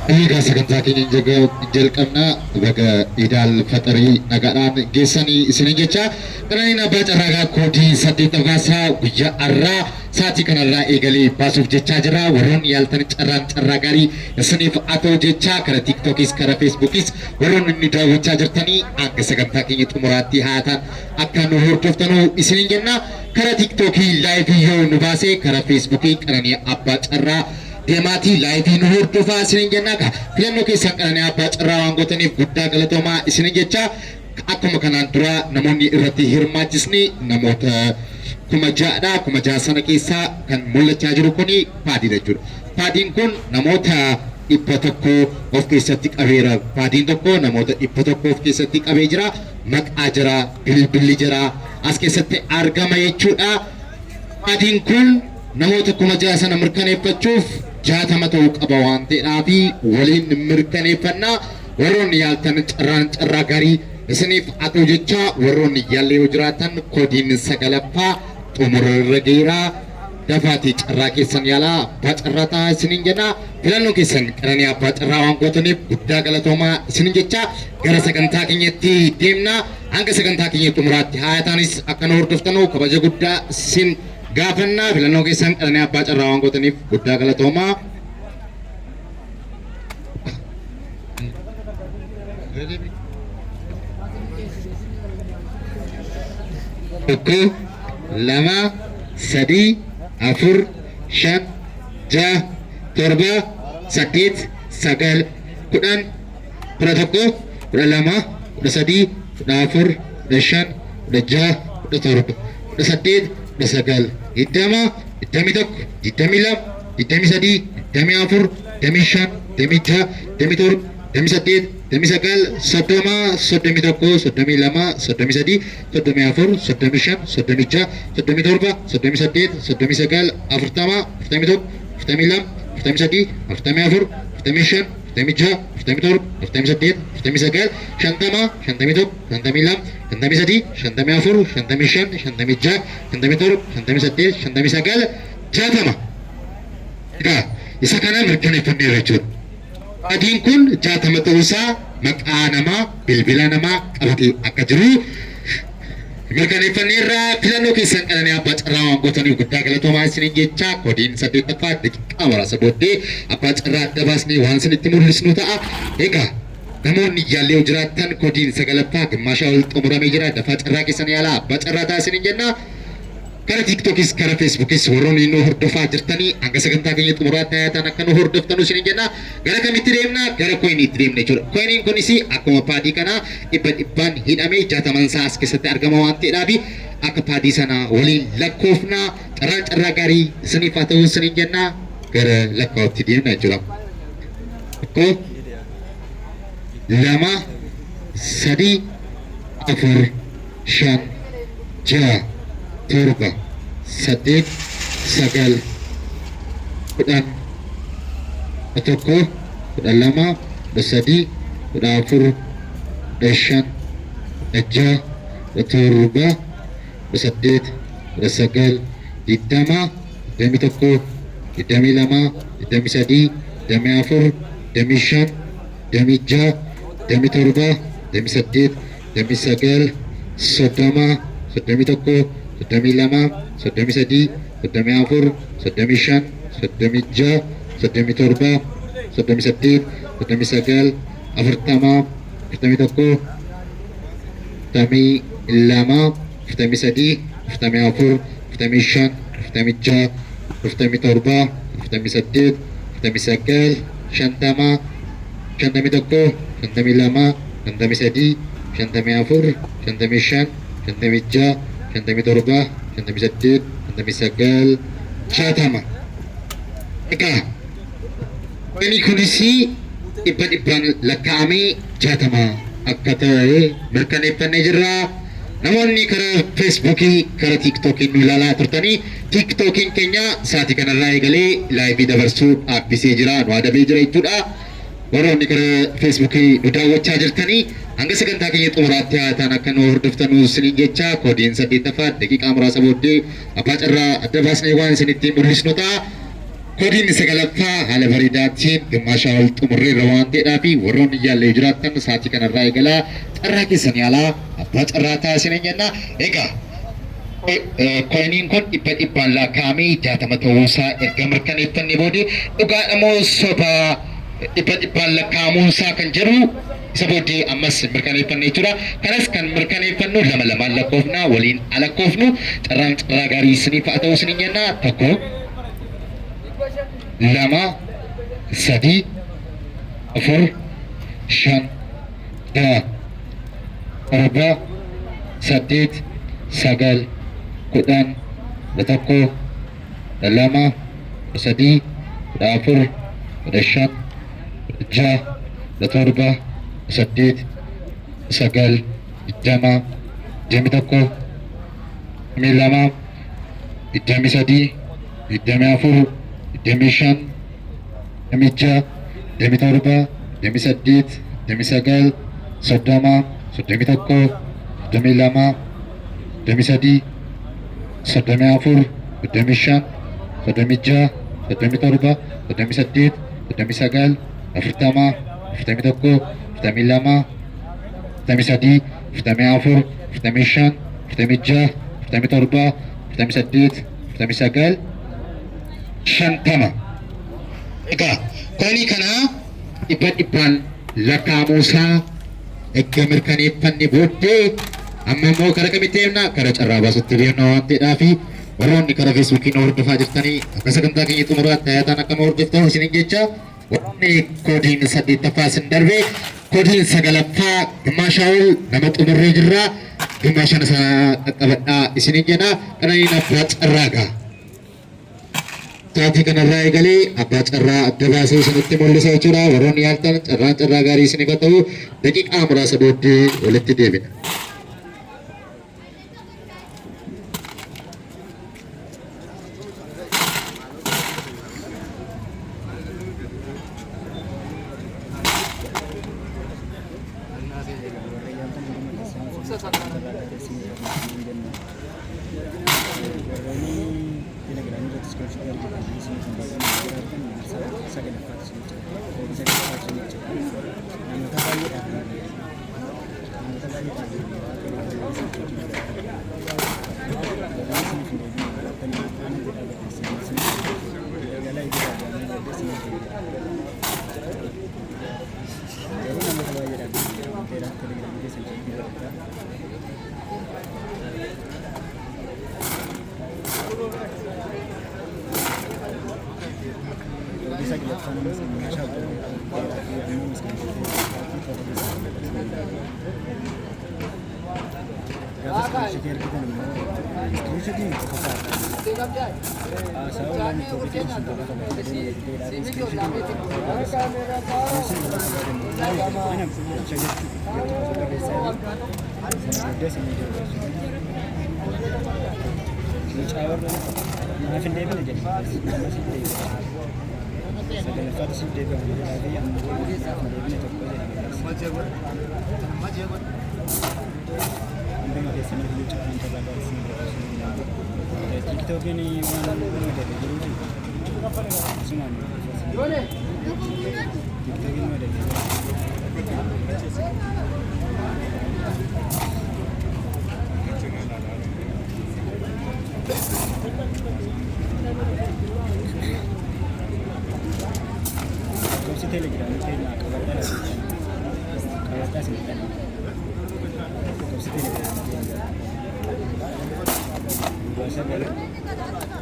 Egaa sagantaa keenya jalqabna. Baga Iidaal Faxarii nagaadhaan geessanii isiniin jecha. Qananiin Abbaa Carraagaa koodii 8ffaasaa guyyaa har'aa sa'aatii kanarraa eegalee baasuuf jechaa jira. Warroonni yaaltan carraan carraa gaarii isiniif haa ta'u jecha karaa TikTokis karaa Facebookis warroonni nu daawwachaa jirtanii hanga sagantaa keenya xumuraatti haa ta'an akka nu hordoftanuu isiniin jenna. Karaa TikTokii live yoo nu baase karaa Facebookii Qananii Abbaa Carraa deemaatii live nu hordofaa isiniin jenna. Filannoo keessan Qananii Abbaa Carraa waan gootaniif guddaa galatoomaa isiniin jecha. Akkuma kanaan dura namoonni irratti hirmaachisni namoota 6,000dha. 6,000 sana keessaa kan mul'achaa jiru kuni paadiidha jechuudha. Paadiin kun namoota 100 of keessatti qabeera. Paadiin tokko namoota 100 of keessatti qabee jira. Maqaa jira, bilbilli jira, as keessatti argama jechuudha. Paadiin kun namoota 6,000 sana mirkaneeffachuuf 60 ta'uu qaba waan ta'eedhaaf waliin mirkaneeffannaa. Warroonni yaaltan carraan carraa gaarii isiniif haa ta'u jecha warroonni yaallee yoo jiraatan koodiin 9ffaa xumura irra geera. Dafaatii carraa keessan yaalaa abbaa carraa ta'aa isiniin jenna. Filannoon keessan Qananii Abbaa Carraa waan gootaniif guddaa galatoomaa isiniin jecha gara sagantaa keenyatti deemna. Hanga sagantaa keenya xumuraatti haayataanis akka nu hordoftanu kabaja guddaa isin gaafanna. Filannoo keessan Qananii Abbaa Carraa waan gootaniif guddaa galatoomaa. Tokko, lama, sadii, afur, shan, ja'a, torba, saddeet, sagal, 10, 11, 12, 13, 14, 15, 16, 17, 18, 19, 20, 21, 22, 23, 24, 25, 26, 27, 28, 29, 30, 31, 32, 33, 34, 35, 36, 37, 38, 39, 40, 41, 42, 43, 44, 45, 46, 47, 48, 49, 50, 51, 52, 53, 54, 55, 56, 57, 58, 59, 60. Egaa isa kana mirkaneeffanneerra jechuudha. Adiin kun 60 ta'uusaa maqaa namaa, bilbila namaa qabatee akka jiru mirkaneeffanneerra. Filannoo keessan Qananii Abbaa Carraa waan gootaniif guddaa galatoomaa isiniin jecha koodiin 8ffaa daqiiqaa muraasa booddee abbaa carraa adda baasnee waan isinitti mul'isnu ta'a. Egaa namoonni yaallee yoo jiraattan koodiin 9ffaa gimmaashaa ol xumuramee jira. Dafaa carraa keessan yaalaa abbaa carraa ta'a isiniin jenna. Kara TikTokis kara Facebookis warroonni nu hordofaa jirtanii hanga sagantaa keenya xumuraatti hayataan akka nu hordoftanu isiniin jenna. Gara kamitti deemna? Gara koyiniitti deemna jechuudha. Koyiniin kunis akkuma paadii kanaa dhibba dhibbaan hidhamee 60 isaa as keessatti argama waan ta'eedhaaf akka paadii sana waliin lakkoofna. Carraan carraa gaarii isiniif haa ta'u isiniin jenna. Gara lakkaa'utti deemna jechuudha. 1, 2, 3, 4, 5, 6, 7, 8, 9, 10, 11, 12, 13, 14, 15, 16, 17, 18, 19, 20, 21, 22, 23, 24, 25, 26, 27, 28, 29, 30, 31, 32, 33, 34, 35, 36, 37, 38, 39, 40, 41, 42, 43, 44, 45, 46, 47, 48, 49, 50, 51, 52, 53, 54, 55, 56, 57, 58, 59, 60. Egaa inni kunis dhibba dhibbaan lakkaa'amee 60 akka ta'e mirkaneeffannee jirra. Namoonni karaa Feesbuukii, karaa Tiiktookii nu ilaalaa turtanii Tiiktookiin keenya sa'aatii kanarraa eegalee laayivii dabarsuu dhaabbisee jira, nu adabee jira jechuudha. Warroonni karaa Feesbuukii nu daawwachaa jirtanii hanga sagantaa keenya xumuraatti haa ta'an akka nu hordoftanu isiniin jecha koodiin 8ffaa daqiiqaa muraasa booddee abbaa carraa adda baasnee waan isinitti mul'isnu ta'a. Koodiin sagalaffaa haala bareedaatiin gimmaashaa ol xumurreerra waan ta'eedhaa fi warroonni yaallee jiraattan sa'aatii kanarraa eegalaa carraa keessan yaalaa abbaa carraa taasisan jenna. Egaa koiniin kun dhibba dhibbaan lakkaa'amee 60 ta'uusaa erga mirkaneeffannee booddee dhugaadha moo sobaa dhibba dhibbaan lakkaa'amuunsaa kan jedhu isa booddee ammas mirkaneeffanne jechuudha. Kanas kan mirkaneeffannu lama lamaan lakkoofna waliin alakkoofnu carraan carraa gaarii isiniif haa ta'u isiniin jenna. Tokko, lama, sadi, afur, shan, ja'a, torba, saddeet, sagal, 10, 11, 12, 13, 14, 15, 16, 17, 18, 19, 20, 21, 22, 23, 24, 25, 26, 27, 28, 29, 30, 31, 32, 33, 34, 35, 36, 37, 38, 39, 40, 41, 42, 43, 44, 45, 46, 47, 48, 49, 50. Egaa koinii kana dhibba dhibbaan lakkaa'amuusaa erga mirkaneeffanne booddee amma immoo kara kamitti deemna? Kara carraa baasutti deemna waan ta'eedhaa fi warroonni karaa Feesbuukii nu hordofaa jirtanii akka sagantaa keenya xumuraatti hayataan akka nu hordoftan isiniin jecha warroonni koodiin saddeettaffaa isin darbe koodiin sagalaffaa gimmaashaa ol nama xumurree jirra. Gimmaashaan isaa qaqqabadhaa isiniin jenna. Qananiin abbaa carraagaa. Sa'aatii kanarraa eegalee abbaa carraa adda baasee isinitti mul'isa jechuudha. Warroonni yaaltan carraan carraa gaarii isiniif haa ta'u. Daqiiqaa muraasa booddee walitti deebina. Warra yaaltan hunduma keessan carraa gaarii isiniif haa ta'u jenna. Warroonni Telegiraamii irratti iskiriinshotii argitan isiniif hin baay'inaan jiraatan marsaa sagalaffaatu isiniif jira. Koodii sagalaffaatu isiniif jira. Namoota baay'eedhaaf deebi'eera. Namoota baay'eedhaaf deebi'eera. Telegiraamii iskiriinshotii jiraatan. Warroonni isiniif hin deebiin jiraatan ana jedhaa barreessaa isiniif galgala itti jedhamee booddee isiniif deebi'a. Garuu namoota baay'eedhaaf deebi'eera. Waan ta'eedhaaf Telegiraamii keessan cheekii godhadhaa. Koodii saglaffaan ammas meeshaa dheeraa fi amma gaafa iskiriinshotii argitan immoo iskiriinshotiin qofa kaa'ata. Haasaa waan topikiin sun tokko tokko dheeraa fi iskiriinshotiin qofa barreessa. Ana jecha jettu jettu qofa barreessaa sana booddee isinii deebi'a. Mucaa warra naaf hin deebine jedhe amma siif deebi'a. Sagalaffaatu siif deebi'a jedhaa fi amma naaf hin deebine tokko jedhe barreessa. Hunduma keessaniif iyyuu carraan carraa gaarii isin dabarsu ni ilaala. Tiiktookiin waan madale jiruufi asumaan tiiktookiin madale jira. Lakkoofsi Telegiraamii keenya qabadhaa qabadhaa isin jedhama. Lakkoofsi Telegiraamii keenya 9 37 17 35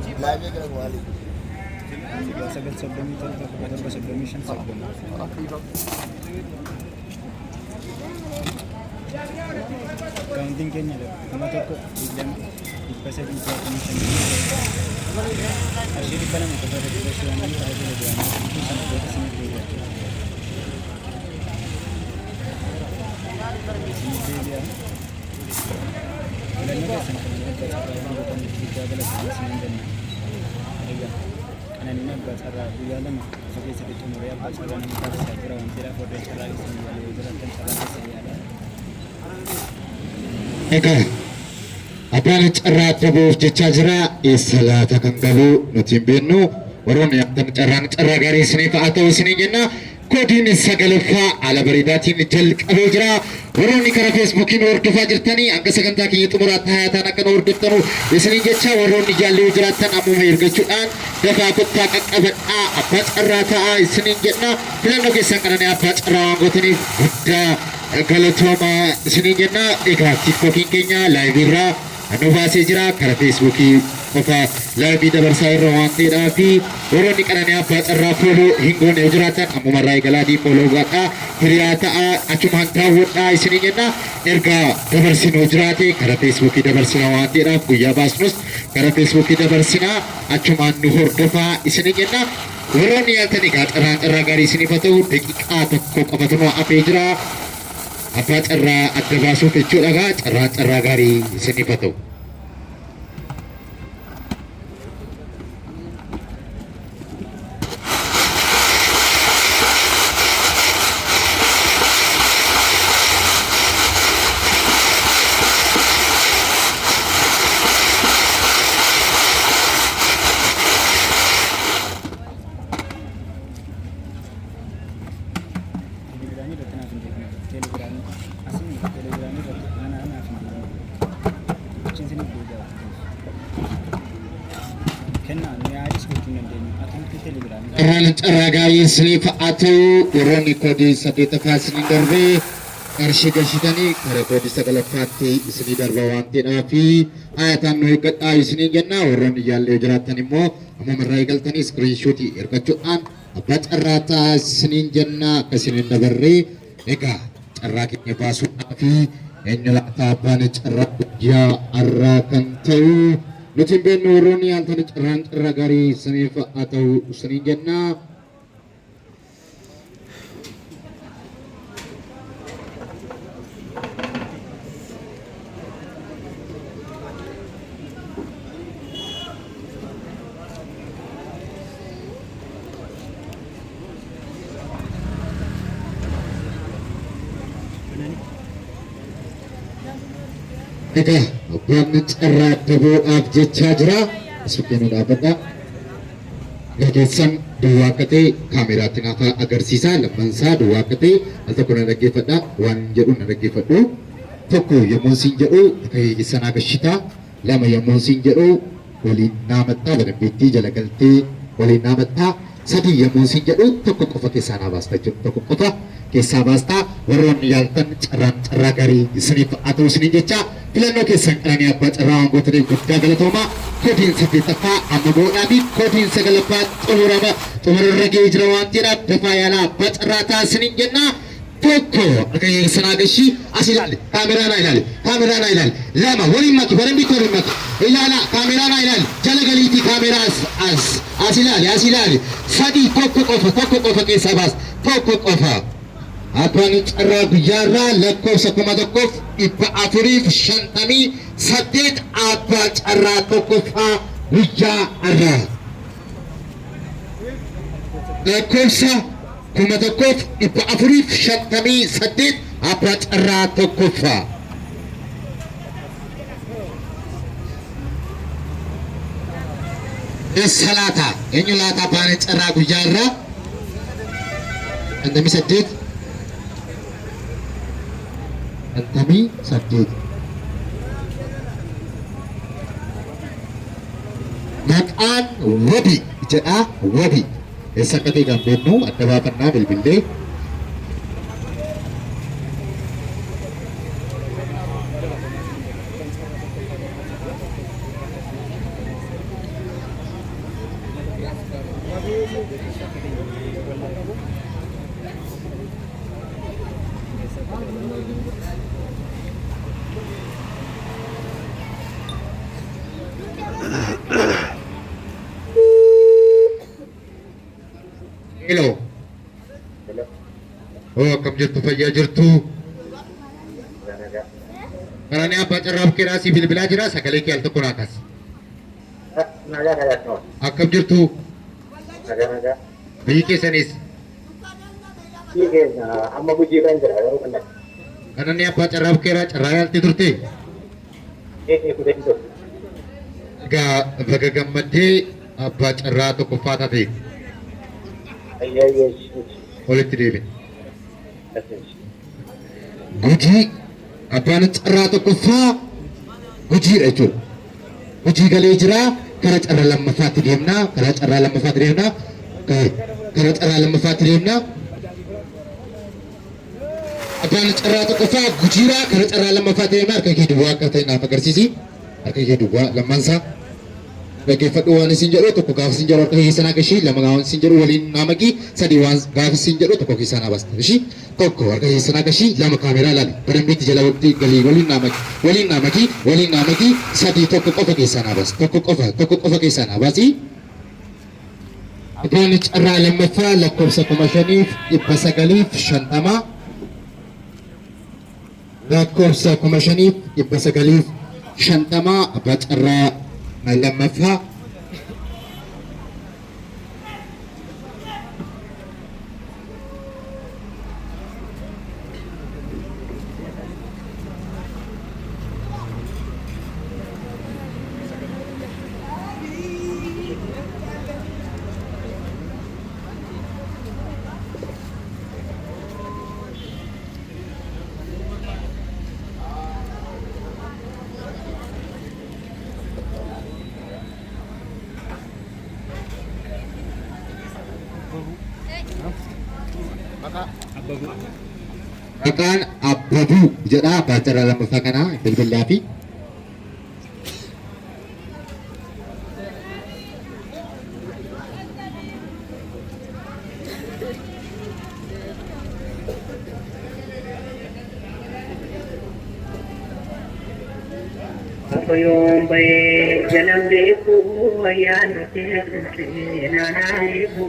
30 9 37 17 35 30. Akkaawuntiin keenya 1020,365. Qarshii 200 qofa irratti gashuudhaan karaa Telegiraamii sana booda isiniif deebi'a jechuudha. Isiniif deebi'a. Filannoo keessan kan abbaa carraa waan gootaniif guddaa galatoomaa isiniin jenna. Egaa Qananiin abbaa carraa guyyaa lama qofa keessatti xumuree abbaa carraa nama taasisaa jira waan ta'eedhaaf warreen carraa keessan yaaluu yoo jiraattan carraa keessan yaalaa. Egaa abbaan carraa adda ba'uuf jechaa jira. Eessa laata kan galu nuti hin beeknu. Warroonni yaaddan carraan carraa gaarii isiniif haa ta'u isiniin jenna. Koodiin sagalaffaa haala bareedaatiin jalqabee jira. Warroonni karaa Feesbuukiin hordofaa jirtanii hanga sagantaa keenya xumuraatti hayataan akka nu hordoftanu isiniin jecha warroonni jaallee jiraattan ammuma ergachuudhaan dafaa kottaa qaqqabadhaa abbaa carraa ta'aa isiniin jenna. Filannoo keessan qananii abbaa carraa waan gootaniif guddaa galatoomaa isiniin jenna. Egaa TikTokiin keenya live irraa nu baasee jira. Karaa Feesbuukii qofa live dabarsaa irra waan ta'eedhaa fi warroonni qananii abbaa carraa follow hin goone yoo jiraatan ammuma irraa eegalaatii follow godhaa hiriyaa ta'aa achumaan daawwadhaa isiniin jenna. Ergaa dabarsinuu jiraate karaa Feesbuukii dabarsina waan ta'eedhaaf guyyaa baasnus karaa Feesbuukii dabarsinaa achumaan nu hordofaa isiniin jenna. Warroonni yaaltan egaa carraan carraa gaarii isiniif haa ta'u daqiiqaa tokko qofatu nu hafee jira. Abbaa carraa adda baasuuf jechuudha egaa carraan carraa gaarii isiniif haa ta'u. Telegiraamii irratti naaf hin deebine. Telegiraamii asiin telegiraamii irratti anaa naaf hin deebine. Achiin isiniif deebi'a. Kennaa nu yaadis gochuu hin dandeenyu. Atumti telegiraamii. Carraan carraa gaarii isiniif haa ta'u warroonni koodii saddeettaffaa isinii darbee qarshii galchitanii gara koodii sagalaffaatti isinii darba waan ta'eedhaa fi hayataan nu eeggadhaa isiniin jenna warroonni yaallee jiraattan immoo ammuma irraa eegaltanii screenshot ergachuudhaan abbaa carraa ta'aa isiniin jenna akka isiniin dabarree egaa carraa keenya baasuudhaa fi eenyu laata abbaan carraa guyyaa har'aa kan ta'u nuti hin beeknu warroonni yaaltanii carraan carraa gaarii isiniif haa ta'u isiniin jenna. Egaa abbaan carraa adda ba'uudhaaf jechaa jira. As bukkee nu dhaabbadha. Gageessan duwwaa akka ta'e kaameraatti naaf agarsiisa. Lammansaa duwwaa akka ta'e al tokko na dhaggeeffadha. Waan jedhu na dhaggeeffadhu. Tokko yommuu siin jedhu akka keessan agarsiisa. Lama yommuu siin jedhu waliin naamattaa badambeettii jala galtee waliin naamattaa. Sadii yommuu siin jedhu tokko qofa keessaa naa baasta jechuudha. Tokko qofa keessaa baastaa warroonni yaaltan carraan carraa gaarii isiniif haa ta'u isiniin jecha filannoo keessan qananii abbaa carraa waan gootaniif guddaa galatoomaa. Koodiin saddeettaffaa amma moodhaa fi koodiin sagalaffaa xumurama xumurarra ga'ee jira waan ta'eedhaaf dafaa yaalaa abbaa carraa ta'a isiniin jenna. Tokko akka sanaa gashii as ilaali kaameraa naa ilaali kaameraa naa ilaali lama waliin maki badambitti waliin maki ilaala kaameraa naa ilaali jala galiitii kaameraa as as as ilaali as ilaali sadii tokko qofa tokko qofa keessaa baas tokko qofa. Abbaan carraa guyyaarraa lakkoofsa 1458 abbaa carraa tokkoffaa guyyaa har'aa. Lakkoofsa 1458 abbaa carraa tokkoffaa. Eessa laata? Eenyu laata abbaan carraa guyyaa irraa? 58 58 Maqaan wabi jedha wabi. Eessa akka ta'e kan beeknu adda baafannaa bilbillee. Hello. Oo akkam jirtu fayyaa jirtu? Qananii abbaa carraa bukkeedhaa si bilbilaa jira sagalee kee al tokko naa kaasi. Nagaa nagaa. Akkam jirtu? Nagaa nagaa. Biyyi keessanis Biyyi keenya amma gujii kan jira garuu kan Qananii abbaa carraa bukkeedhaa carraa yaaltee turte? 11. Egaa baga gammaddee abbaa carraa tokkoffaa taate. Ayyee. Walitti deebine. Gujii abbaan carraa tokkoffaa Gujiidha jechuudha. Gujii galee jira. Gara carraa lammaffaatti deemna. Gara carraa lammaffaatti deemna. Gara carraa lammaffaatti deemna. Abbaan carraa tokkoffaa Gujiidha. Gara carraa lammaffaatti deemna. Harka kee duwwaa akka ta'e naaf agarsiisi. Harka kee duwwaa lammaansaa. Dhaggeeffadhu waan isin jedhu. Tokko gaafa isin jedhu harka keessa naa gashii, lama gaafa isin jedhu waliin naa maqii, sadii waan gaafa isin jedhu tokko keessaa naa baasta. Ishii tokko harka keessa naa gashii, lama kaameraa ilaali badambiitti jala walitti galii waliin naa maqi, waliin naa maqii, waliin naa maqii, sadii tokko qofa keessaa naa baasi, tokko qofa, tokko qofa keessaa naa baasi. Abbaan carraa lammaffaa lakkoofsa 5950, lakkoofsa 5950, abbaa carraa lammaffaa. Maqaan Abbabuu jedha abbaa carraa lammaffaa kanaa bilbilaa fi Yoon bahee jalan beeku ayyaana ta'e naanaa eegu.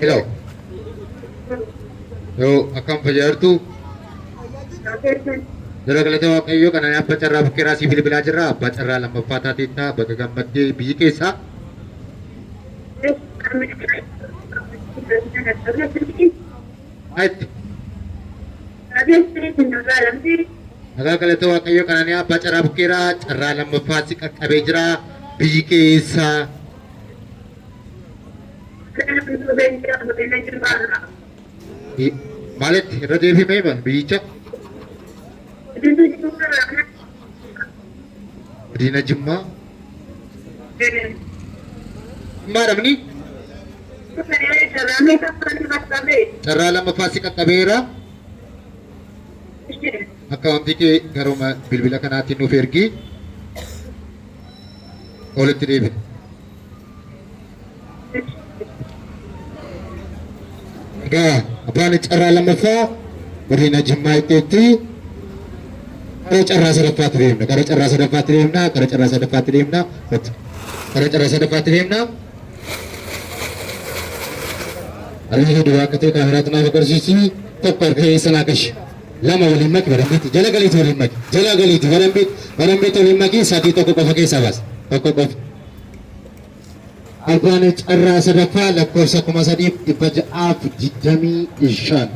Hello. Yoo akkam fayyaa jirtu? Jara galata Waaqayyoo kana abbaa carraa bukkeeraa sii bilbilaa jirra. Abbaa carraa lammaffaa taateetta, baga gammaddee. Biyyi keessaa maalitti? Nagaa galata Waaqayyoo kana abbaa carraa bukkeeraa carraa lammaffaa si qaqqabee jira. Biyyi keessaa maalitti irra deebimee biyyicha? Godina Jimmaa. Jimmaa dhabni carraa lammaffaa si qaqqabeera. Akkaawuntii kee garuma bilbila kanaatiin nuuf ergi. Walitti deebina. Egaa abbaan carraa lammaffaa godina Jimmaa itteetti. Gara carraa sadaffaatti deemna. Gara carraa sadaffaatti deemna. Gara carraa sadaffaatti deemna. Gara carraa sadaffaatti deemna. Harka kee duwwaa akka ta'e kaameraatti naaf agarsiisi. Tokko harka keessa naa gashi. Lama waliin maki badambiitti. Jala galiiti waliin maki. Jala galiiti badambiitti. Badambiitti waliin maki. Sadii tokko qofa keessaa baasi. Tokko qofa. Abbaan carraa sadaffaa lakkoofsa 3625.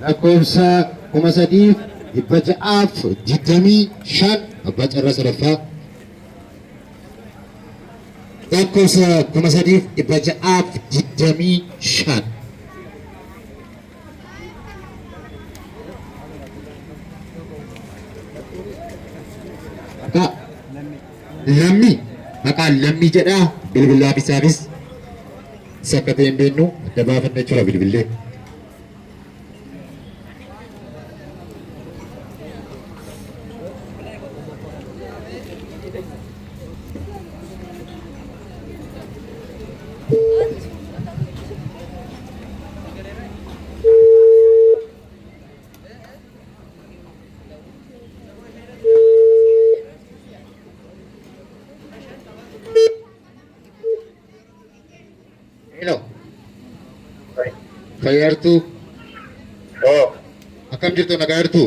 Lakkoofsa 3625, abbaa carraa sadaffaa. Lakkoofsa 3625. Maqaa Lammii, maqaan Lammii jedha. Bilbilaa isaafis isa akka ta'e hin beeknu, adda baafanne jechuudha bilbillee. Hello. Fayyaartuu. Oo. Akkam jirtu, nagaa jirtu?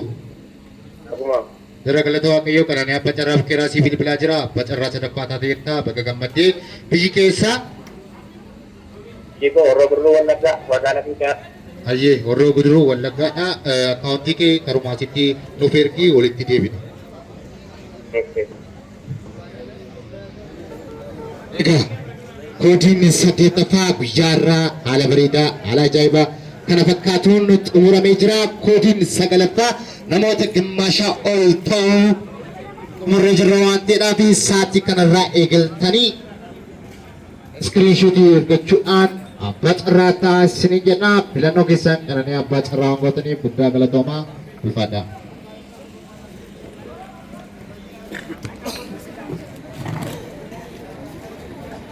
Akkuma. Jara galata Waaqayyoo kanaan abbaa carraa bukkeeraa sii bilbilaa jira. Abbaa carraa sadaffaa taateetta, baga gammaddee. Biyyi keessaa? Jikoo Horroo Guduruu Wallaggaa magaalaa Fiichaa. Hayyee, Horroo Guduruu Wallaggaadha. Akkaawuntii kee karumaasitti nuuf ergii, walitti deebina. Okay. Egaa koodiin saddeettaffaa guyyaa irraa haala bareedaa, haala ajaa'ibaa kana fakkaatuun xumuramee jira. Koodiin sagalaffaa namoota gimmaashaa ol ta'uu xumurree jirra waan ta'eedhaaf, sa'aatii kanarraa eegaltanii iskiriinshuutii ergachuudhaan abbaa carraa ta'aa isiniin jenna. Filannoo keessan qananii abbaa carraa waan gootaniif guddaa galatoomaa, ulfaadhaa.